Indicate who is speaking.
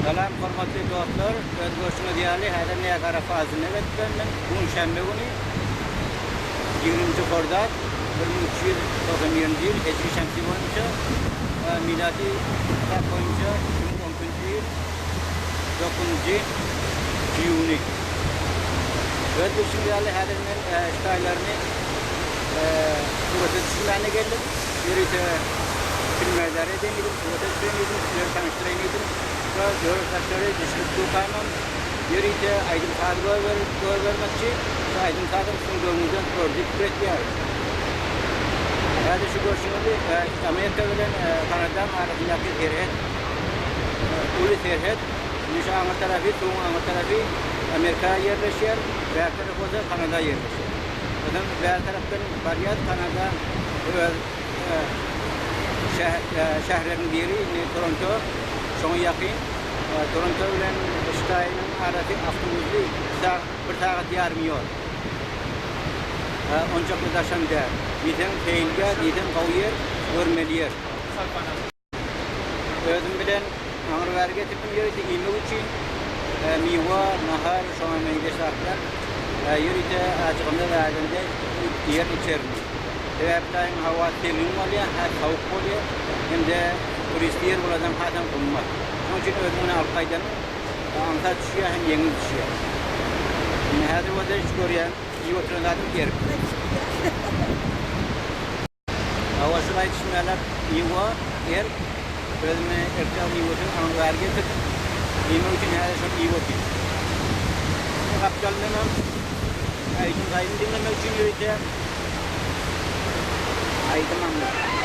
Speaker 1: Salam hormatly dostlar, öz görşüňiz ýaly häzir Niagara Fallsyna gelip geldim. Bu gün şenbe güni, 20-nji hordad, 1391-nji ýyl hijri şemsi boýunça, milady hasap boýunça 2012-nji ýyl 9-njy iýuny. Öz bilşiňiz ýaly häzir men ştaýlaryny surata düşürmäne geldim. Ýörite filmlerde edeýin diýdim, surata düşüreýin diýdim, sizleri tanyşdyraýyn diýdim. Şo dört saçlary düşürip durkamam ýörite aýdym-saz goýbermekçi. Şu aýdym-sazam siziň göwnüňizden turar diýip pikir etýärin. Häzir şu görşüňizi Amerika bilen Kanadaň arasyndaky serhet, uly serhet. Indi şu aňry tarapy, suwuň aňry tarapy Amerika ýerleşýär, bäri tarapy bolsa Kanada ýerleşýär. Onsoň bäri tarapdan barýas Kanada öz şäherleriniň biri indi Toronto şoňa ýakyn. Toronto bilen Ştaýnyň arasy awtobusly bir sagat ýarym ýol. Onçakly daşam däl. Diýseň seýilgäh, diýseň gowy ýer, görmeli ýer. Özüm bilen aňry bäri getirdim ýörite iýmek üçin. Miwe, nahar, şoňa meňzeş zatlar. Ýörite ajyganda zägende iýer içerin. Sebäbi taýyň howa selgin bolýar, has sowuk bolýar. Hem-de turistli ýer bolansoň hasam gymmat. Şonuň üçin özüň bilen alyp gaýdanyň aňsat düşýär hem ýeňil düşýär. Indi häzir bolsa şu görýän iýip oturan zadym erik. Hawa şul aýdyşym ýalak miwa, erk, özüme erkdag miwesini aňry bäri getirdim. Iýmek üçin häzir şony iýip otyryn. Indi gapdalyndanam aýdym saýdym diňlemek üçin ýörite aýdym aňladym.